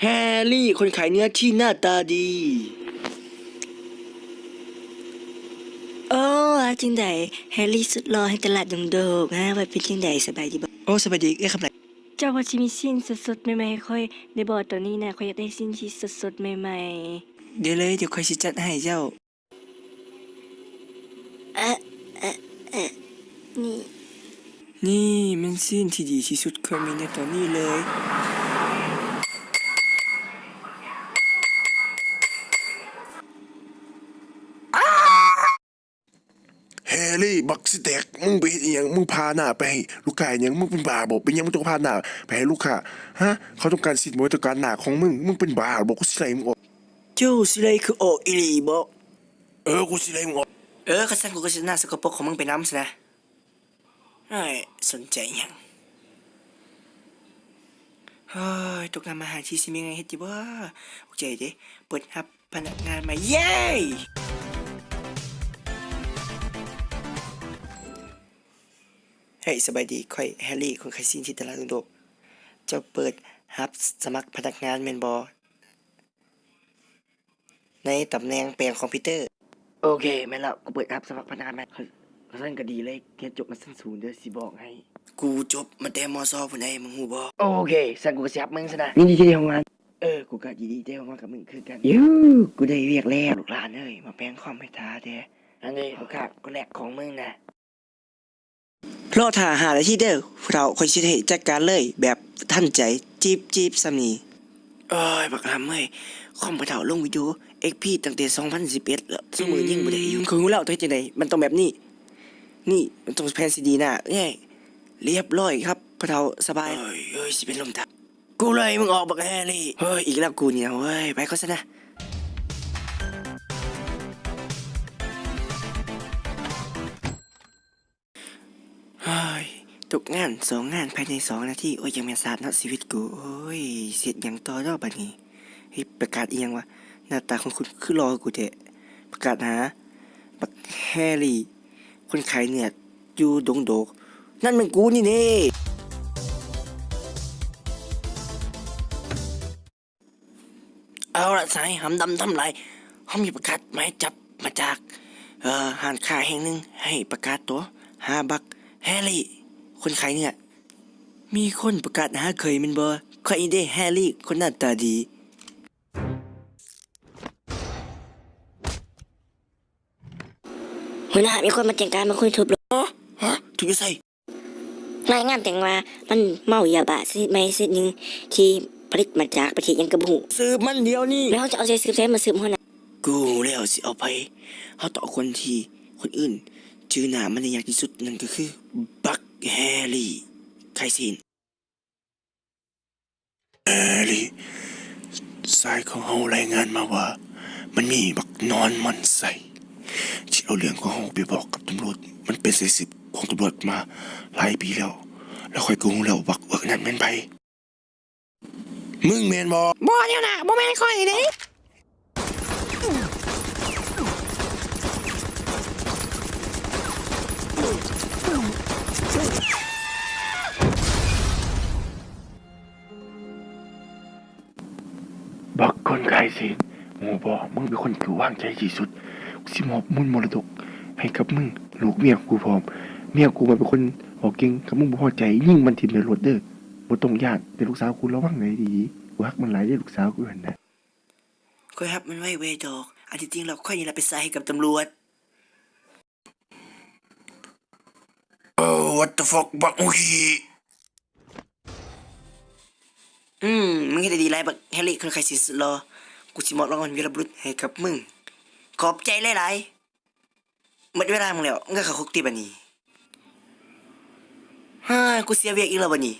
ແຮຣີ ຄົນຂາຍເນື້ອທີ່ໜ້າຕາດີ. ໂອ້ ວ່າຈັ່ງໃດ ແຮຣີສຸດຫຼໍ່ແຫ່ງຕະຫຼາດດົງໂດກ ຮະ ວ່າເປັນຈັ່ງໃດ ສະບາຍດີບໍ່? ໂອ້ ສະບາຍດີ ເອື້ອຍຄຳໄຫຼ. ເຈົ້າພໍຊິມີຊີ້ນສົດໆໃໝ່ໆໃຫ້ຂ້ອຍໄດ້ບໍ່? ຕອນນີ້ນະ ຂ້ອຍຢາກໄດ້ຊີ້ນທີ່ສົດໆໃໝ່ໆ. ໄດ້ເລີຍ ດຽວຂ້ອຍຊິຈັດໃຫ້ເຈົ້າ. ເອະ ເອະ ເອະ ນີ້ ນີ້ແມ່ນຊີ້ນທີ່ດີທີ່ສຸດຂ້ອຍມີໃນຕອນນີ້ເລີຍ. ແຮຣີ ບັກຊິແຕກ ມຶງໄປເຮັດອີ່ຫຍັງ? ມຶງຜ່າໜ້າໄປໃຫ້ລູກຄ້າອີ່ຫຍັງ? ມຶງເປັນບ້າບໍ່? ເປັນຫຍັງມຶງຕ້ອງຜ່າໜ້າໄປໃຫ້ລູກຄ້າ? ຮະ ເຂົາຕ້ອງການຊີ້ນບໍ່ ຕ້ອງການໜ້າຂອງມຶງ? ມຶງເປັນບ້າບໍ່? ກູຊິໄລ່ມຶງອອກ. ເຈົ້າຊິໄລ່ຂ້ອຍອອກອີ່ຫຼີບໍ່? ເອີ ກູຊິໄລ່ມຶງອອກ. ເອີ ຄັນຊັ້ນກູກໍຊິເອົາໜ້າສະກະປົກຂອງມຶງໄປນຳຊັ້ນນະ. ເອີຍ ສົນໃຈຫຍັງ? ເຮີ້ຍ ຕົກງານມາຫາທີ່ຊິມີງານເຮັດຢູ່ບໍ່? ໂອເຄເດ້ ເປີດຮັບພະນັກງານໃໝ່. ເຢ້! ເຮີ້ຍ ສະບາຍດີ ຂ້ອຍແຮຣີ ຄົນຂາຍຊີ້ນທີ່ຕະຫຼາດດົງໂດກ. ເຈົ້າເປີດຮັບສະໝັກພະນັກງານແມ່ນບໍ່? ໃນຕຳແໜ່ງແປງຄອມພິວເຕີ. ໂອເຄ ແມ່ນແລ້ວ ກູເປີດຮັບສະໝັກພະນັກງານໃໝ່. ຄັນຊັ້ນກໍດີເລີຍ ຮຽນຈົບມາຊັ້ນສູງເດີ ຊິບອກໃຫ້. ກູຈົບມາແຕ່ ມສ ພຸ້ນໃດ ມຶງຮູ້ບໍ່? ໂອເຄ ຊັ້ນກູກໍຊິຮັບມຶງຊັ້ນນະ. ຍິນດີທີ່ໄດ້ຮ່ວມງານ. ເອີ ກູກໍຍິນດີທີ່ໄດ້ຮ່ວມງານກັບມຶງຄືກັນ. ຢູ ກູໄດ້ວຽກແລ້ວ ລູກຫຼານເອີຍ ມາແປງຄອມໃຫ້ຖ້າແດ່. ອັນນີ້ລູກຄ້າຄົນແລກຂອງມຶງນະ. ລໍຖ້າຫ້ານາທີເດີ ພໍ່ເຖົ້າ ຂ້ອຍຊິເຮັດໃຫ້ຈັດການເລີຍ ແບບທັນໃຈ ຈີບໆສ່ຳນີ້. ໂອ້ຍ ບັກຫຳເອີຍ ຄອມພໍ່ເຖົ້າລົງວິດີໂອເອັກພີຕັ້ງແຕ່ສອງພັນສິບເອັດແລ້ວ ຊຸມື້ນີ້ຍັງບໍ່ໄດ້ຢູ່. ອືມ ຂ້ອຍຮູ້ແລ້ວຕ້ອງເຮັດຈັ່ງໃດ ມັນຕ້ອງແບບນີ້. ນີ້ ມັນຕ້ອງແຜ່ນຊີດີໜ້າເອີຍ. ລຽບຮ້ອຍຄັບ ພໍ່ເຖົ້າ ສະບາຍ. ເອີຍ ເອີຍ ຊິເປັນລົມຕາຍ. ກູໄລ່ມຶງອອກ ບັກແຮຣີ. ເຮີ້ຍ ອີກແລ້ວກູນີ້ນະເວີຍ ໄປກ່ອນຊັ້ນນະ. ເຮີ້ຍ ຕົກງານສອງງານພາຍໃນສອງນາທີ. ໂອ້ຍ ຈັ່ງແມ່ນຊາດເນາະຊີວິດກູ. ໂອ້ຍ ຊິເຮັດຫຍັງຕໍ່ເນາະບາດນີ້? ເຮີ້ຍ ປະກາດອີ່ຫຍັງວະ? ໜ້າຕາຄຸ້ນໆຄືຫຼໍ່ກວ່າກູແທ້. ປະກາດຫາ ບັກແຮຣີ ຄົນຂາຍເນື້ອຢູ່ດົງໂດກ. ນັ້ນແມ່ນກູນີ້ເດ້. ເອົາລະ ສະຫາຍຫຳດຳທຳຫຼາຍ ເຮົາມີປະກາດໝາຍຈັບມາຈາກ ເອີ ຮ້ານຄ້າແຫ່ງໜຶ່ງ ໃຫ້ປະກາດຕົວຫາບັກແຮຣີ ຄົນຂາຍເນື້ອ. ມີຄົນປະກາດຫາຂ້ອຍແມ່ນບໍ່? ຂ້ອຍເດ້ ແຮຣີ ຄົນໜ້າຕາດີ. ຫົວໜ້າ ມີຄົນມາແຈ້ງການວ່າຄຸນຖືກລົບ. ຮະ? ຖືກຢູ່ໃສ? ລາຍງານແຈ້ງວ່າມັນເມົາຢາບ້າຊະນິດໃໝ່ຊະນິດໜຶ່ງ ທີ່ຜະລິດມາຈາກປະເທດຫຍັງກໍບໍ່ຮູ້. ສືບມັນດຽວນີ້. ແລ້ວເຮົາຈະເອົາໃຈສືບໃສມາສືບຫົວໜ້າ? ກູຮູ້ແລ້ວຊິເອົາໃຜ. ເຮົາຕ້ອງເອົາຄົນທີ່ຄົນອື່ນຈື່ໜ້າມັນໄດ້ຍາກທີ່ສຸດ, ນັ້ນກໍຄືບັກແຮຣີ ໄຄຊິນ. ແຮຣີ ສາຍຂອງເຮົາລາຍງານມາວ່າ ມັນມີບັກນອນໝັ້ນໄສ້. ຊິເອົາເລື່ອງຂອງເຮົາໄປບອກກັບຕຳຫຼວດ. ມັນເປັນສາຍສືບຂອງຕຳຫຼວດມາຫຼາຍປີແລ້ວ. ແລ້ວຂ້ອຍກໍຮູ້ແລ້ວວ່າບັກເອິກນັ້ນແມ່ນໃຜ. ມຶງແມ່ນບໍ່? ບໍ່ແນວໜ້າ, ບໍ່ແມ່ນຂ້ອຍເດ້. ບັກຄົນຂາຍຊີ້ນ, ຮູ້ບໍ່, ມຶງເປັນຄົນທີ່ກູວາງໃຈທີ່ສຸດ. ກູຊິມອບມູນມໍລະດົກໃຫ້ກັບມຶງ, ລູກເມຍກູພ້ອມ. ເມຍກູມັນເປັນຄົນເວົ້າເກັ່ງ, ຄັນມຶງບໍ່ພໍໃຈ, ຍິງມັນຖິ້ມໃນລົດເດີ. ບໍ່ຕ້ອງຢ້ານ, ແຕ່ລູກສາວກູລະວັງໃຫ້ດີ. ກູຮັກມັນຫຼາຍເດ້, ລູກສາວກູຫັ້ນນະ. ຂ້ອຍຮັບມັນໄວ້ເວີຍດອກ. ອັນທີ່ຈິງແລ້ວ ຂ້ອຍນີ້ລະໄປສາຍໃຫ້ກັບຕຳຫຼວດ. ເອີ what the fuck ບັກໂອຄີ. ອືມ ມຶງເຮັດໄດ້ດີຫຼາຍ ບັກແຮຣີ ຄົນຂາຍຊີ້ນສຸດຫຼໍ່. ກູຊິມອບລາງວັນວີລະບຸລຸດໃຫ້ກັບມຶງ. ຂອບໃຈຫຼາຍໆ. ໝົດເວລາມຶງແລ້ວ, ມຶງກໍເຂົ້າຄຸກຕິບັດນີ້. ຮາ ກູເສຍວຽກອີກແລ້ວບັດນີ້.